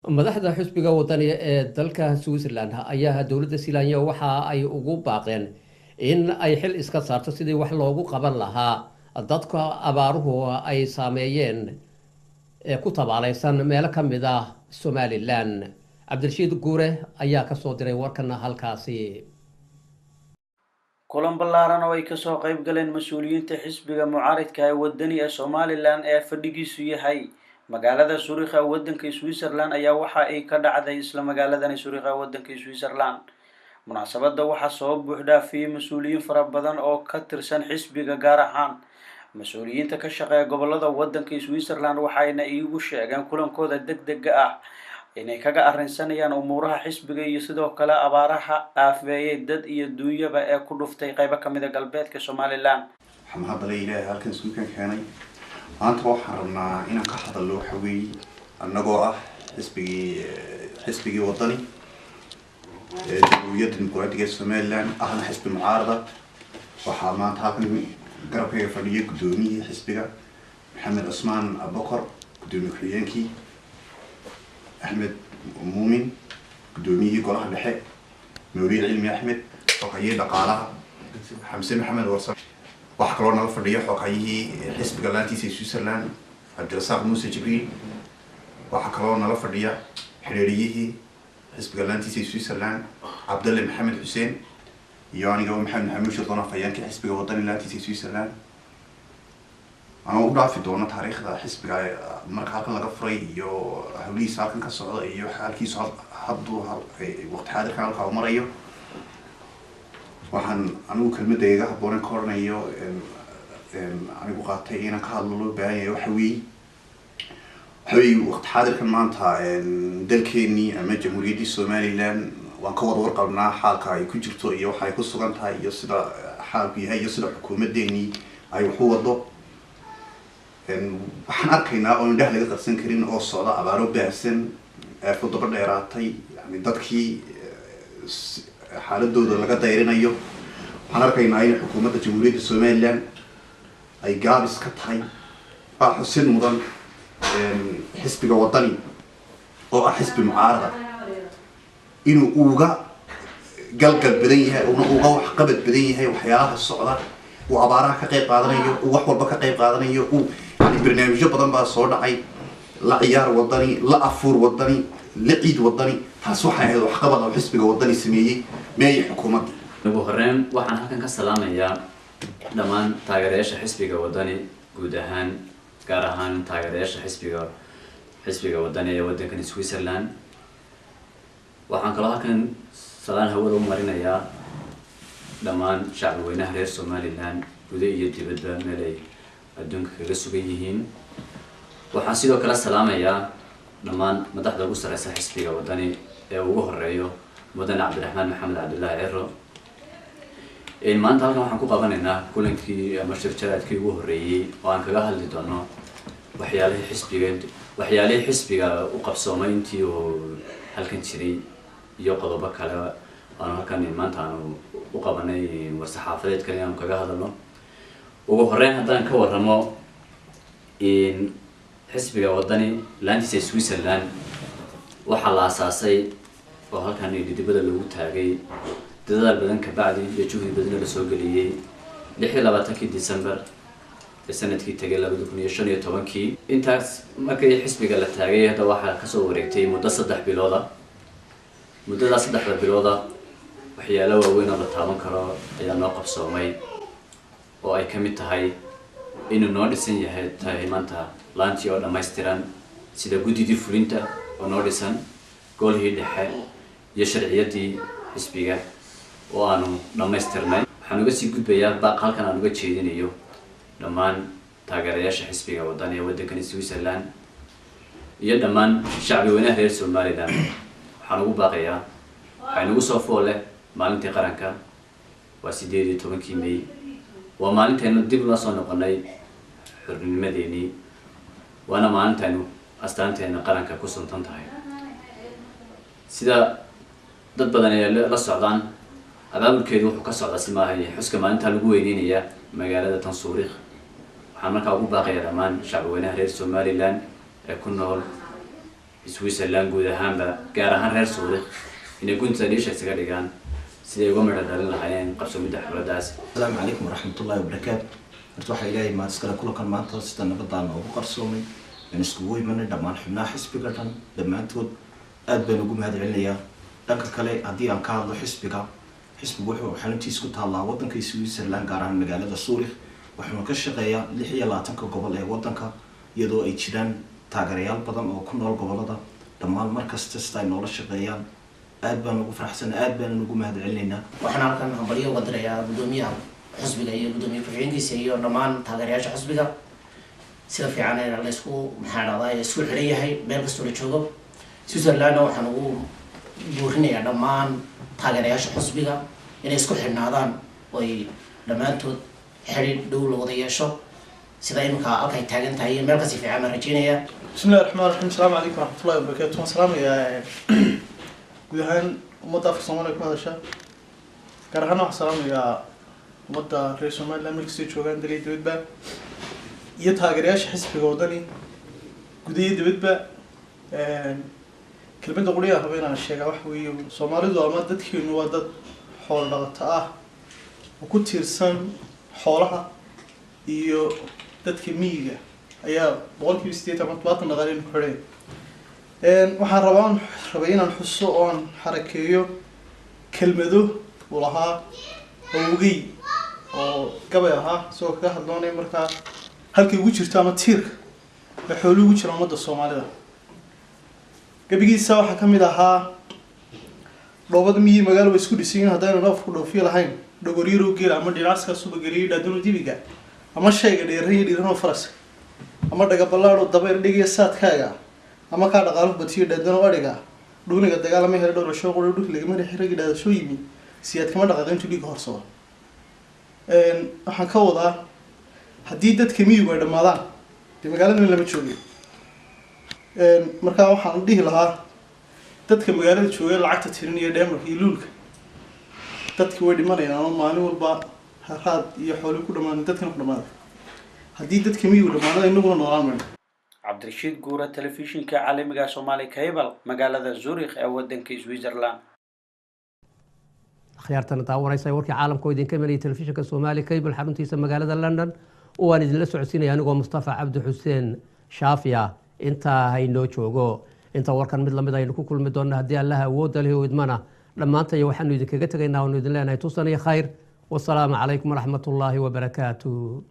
Madaxda xisbiga Wadani ee dalka Switzerland ayaa dowladda Silaanya waxa ay ugu baaqeen in ay xil iska saarto sidii wax loogu qaban lahaa dadka abaaruhu ay saameeyeen ee ku tabaalaysan meelo ka mid ah Somalilan. Cabdirashiid Guure ayaa kasoo diray warkana halkaasi. Kulan ballaaran oo ay kasoo qayb galeen mas-uuliyiinta xisbiga mucaaridka ee Wadani ee Somalilan ee fadhigiisu yahay magaalada Zurich ee wadanka Switzerland ayaa waxa ay ka dhacday isla magaaladani Zurich ee wadanka Switzerland. Munaasabadda waxaa soo buuxdhaafiyey mas-uuliyiin fara badan oo ka tirsan xisbiga, gaar ahaan mas-uuliyiinta ka shaqeeya gobolada wadanka Switzerland, waxayna iigu sheegeen kulankooda deg dega ah inay kaga arrinsanayaan umuuraha xisbiga iyo sidoo kale abaaraha aafeeyay dad iyo duunyaba ee ku dhuftay qeybo kamid a galbeedka Somalilan. Waxaan mahadale Ilaahay halkan iskuulkan keenay. Maanta waxaan rabnaa inaan ka hadalno waxa weeye, annagoo ah xisbigii Wadani ee Jamhuuriyadda Dimuqraadiga ee Somaliland, ahna xisbi mucaarada. Waxaa maanta halkan garabkayga fadhiya guddoomiyihii xisbiga, Maxamed Cusmaan Abokor, guddoomiye ku-xigeenkii Axmed Muumin, guddoomiyihii golaha dhexe Mawliid Cilmi Axmed, xoghayihi dhaqaalaha Xamse Maxamed Warsan. Waxaa kaloo nala fadhiya xoghayihii xisbiga laantiisa ee Switzerland, Cabdirasaaq Muuse Jibriil. Waxaa kaloo nala fadhiya xiriiriyihii xisbiga laantiisa ee Switzerland, Cabdalle Maxamed Xuseen, iyo aniga Maxamed Maxamuud Shirdoon, afhayeenkii xisbiga Wadani laantiisa ee Switzerland. Anoo u dhaafi doono taariikhda xisbiga marka halkan laga furay iyo hawlihiisa halkan ka socda iyo xaalkiisu hadduu waqti xaadirkan halkaa u marayo, waxaan anigu kelmadda iga habboonen ka odhanayo, anigu qaatay inaan ka hadlo loo baahan yahay, waxa weeye waqti xaadirkan maanta dalkeenii ama Jamhuuriyaddii Somaliland waan ka wada warqabnaa xaalka ay ku jirto iyo waxa ay ku sugan tahay iyo sida xaalku yahay iyo sida xukuumaddeenii ay wax u wado. Waxaan arkaynaa oo indhaha laga qarsan karin oo socda abaaro baahsan, aafo daba dheeraatay, yani dadkii xaaladooda laga dayrinayo. Waxaan arkaynaa in xukuumadda Jamhuuriyadda Somaliland ay gaabis ka tahay. Waa xusin mudan xisbiga Wadani oo ah xisbi mucaarada inuu uga galgal badan yahay, una uga waxqabad badan yahay waxyaalaha socda, uu abaaraha ka qayb qaadanayo, uu wax walba ka qayb qaadanayo, uu yani barnaamijyo badan baa soo dhacay: la ciyaar Wadani, la afuur Wadani, la ciid Wadani. Taas waxay ahayd waxqabad oo xisbiga Wadani sameeyey. Meeyay xukuumadda? Ugu horeyn waxaan halkan ka salaamayaa dhammaan taageerayaasha xisbiga Wadani guud ahaan, gaar ahaan taageerayaasha xisbiga Wadani ee waddankani Switzerland. Waxaan kaloo halkan salaan hawada u marinayaa dhammaan shacbi weynaha reer Somaliland, guda iyo dibadba, meel ay adduunka kaga sugan yihiin. Waxaan sidoo kale salaamayaa dhammaan madaxda ugu sareysa xisbiga Wadani ee ugu horeeyo mudane Cabdiraxmaan Maxamed Cabdullaahi Ciro. Maanta halkan waxaan ku qabanaynaa kulankii ama shirjaraadkii ugu horreeyey oo aan kaga hadli doono waxyaalihii xisbiga u qabsoomay intii uu halkan jiray iyo qodobo kale aanu halkan maanta aanu u qabanay war-saxaafadeedkan inaanu kaga hadalno. Ugu horreyn haddaan ka warramo xisbiga Wadani laantiisa Switzerland, waxaa la asaasay oo halkan dhidibada loogu taagay dadaal badan kabacdi iyo juhdi badanoo lasoo geliyey 26-kii December ee sanadkii tagay, 2015-kii. Intaas markii xisbiga la taagay, hadda waxaa kasoo wareegtay muddo 3 bilooda. Muddadaas 3-da bilooda waxyaalo waaweyn oo la taaban karo ayaa noo qabsoomay, oo ay ka mid tahay inuu noo dhisan yahay tahay maanta laantii oo dhammaystiran, sida guddidii fulinta oo noo dhisan, golihii dhexe iyo sharciyaddii xisbiga oo aanu dhammaystirnay. Waxaan uga sii gudbayaa baaq halkan aan uga jeedinayo dhammaan taageerayaasha xisbiga Wadani ee waddankani Switzerland iyo dhammaan shacbi weynaha reer Somaliland. Waxaan ugu baaqayaa, waxaa inagu soo fool leh maalintii qaranka, waa 18-kii May, waa maalintaynu dib ula soo noqonay xornimadeenii, waana maalintaynu astaanteena qaranka ku suntan tahay. Sida dad badan ay la socdaan, abaabulkeedu wuxuu ka socdaa si maaha xuska maalintaa lagu weyneynaya magaalada tan Zurich. Waxaan markaa ugu baaqayaa dhammaan shacbi weynaha reer Somaliland ee ku nool Switzerland guud ahaanba, gaar ahaan reer Suurik, inay gunta dhiisha isaga dhigaan siday uga midho dhalin lahaayeen qabsoomidda xafladdaas. Asalaamu calaykum waraxmatullaahi wabarakaatu. Horta waxaa Ilaahay mahad iskale kulankan maanta sida nabadaan noogu qarsoomay aan iskugu imanay dhammaan xubnaha xisbiga dhan dhammaantood, aad baan ugu mahad celinayaa. Dhanka kale, haddii aan ka hadlo xisbiga, xisbigu wuxuu xaruntiisa ku taallaa waddanka Switzerland, gaar ahaan magaalada Suurikh. Wuxuuna ka shaqeeyaa 26-ka gobol ee waddanka, iyadoo ay jiraan taageerayaal badan oo ku nool gobolada dhammaan. Markasta sida ay noola shaqeeyaan aad baan ugu faraxsanay, aad baan ugu mahad celinaynaa. Waxaan halkan hambalyo uga dirayaa guddoomiyaha xusbiga iyo guddoomiye ku-xigeenkiisa iyo dhammaan taageerayaasha xusbiga sida fiican ee laysku, maxaa dhahdaa, isku xiran yahay meel kastoo la joogo Switzerlandna. Waxaan ugu buurinayaa dhammaan taageerayaasha xusbiga inay isku xidhnaadaan oo ay dhammaantood xidhiidh dhow la wada yeesho. Sida imika halkay taagan tahay iyo meel kasii fiican baan rajeynayaa. بسم الله الرحمن الرحيم. السلام عليكم ورحمة الله وبركاته. Waan salaamayaa guud ahaan ummadda afka Soomaaliya ku hadasha, gaar ahaan waxaan salaamayaa ummadda reer Somaliland meel kastay joogaan, dal iyo dibadba, iyo taageerayaasha xisbiga Wadani guud iyo dibadba. Kelmadda quriyaa raba inaan sheegaa waxa weeye, Soomaalidu ama dadkeenu waa dad xoolo dhaqato ah oo ku tiirsan xoolaha, iyo dadka miyiga ayaa 80% ama 70% dhaqaaleynu ku xidhay. Waxaan rabaa rabay inaan xuso oon xarakeeyo kelmado uu lahaa awogey oo gabay ahaa, isagoo kaga hadloonaya markaa halkay ugu jirto ama tiirka ee xooluhu ugu jira ummadda Soomaalida. Gabigiisa waxaa ka mid ahaa: dhoobada miyi magaalo way isku dhisan yihiin, haddaynu dhoofku dhoofiyo lahayn, dhogoryarow geela ama dhinacaska subageliyay, dhaadano dibiga ama shayga dheeran iyo dhiiranoo faraska, ama dhagaballaadho dabayl dhigiyo saadkaaga, ama kaa dhaqaaluhu batiyo dhaadano adhiga, dhuuniga dagaalama hele dhowr cisho quro, dhulka lagama riixi ragi dhaadasho yimi, siyaad kama dhaqaaqo intuu dhiigga horsado. Waxaan ka wadaa, haddii dadka miyigu ay dhammaadaan, dee magaaladana lama joogayo. Markaa waxaan dhihi lahaa dadka magaalada jooga lacagta tirin iyo dheemarka iyo luulka, dadki way dhimanayaan oo maalin walba haraad iyo xooli ku dhamaan, dadkana ku dhamaada. Haddii dadka miyigu dhamaanada, inaguna noolaan mayno. Cabdirashiid Guura, Telefishinka Caalamiga Soomaali Cable, magaalada Zurich ee wadanka Switzerland. Akhyaartana daawanaysa, warkii caalamka oo idinka imanayay telefishinka Soomaali Cable xaruntiisa magaalada London oo aan idinla socodsiinaya anigoo Mustafa Cabdi Xuseen Shaafiya, intaa haynoo joogo. Inta warkan mid lamid aynu ku kulmi doonna, haddii Allaha awoodda leh oo idmana, dhammaantaya waxaanu idinkaga tegaynaa oonu idin leenahay tusan iyo khayr. Wasalaamu calaykum waraxmatullaahi wabarakaatu.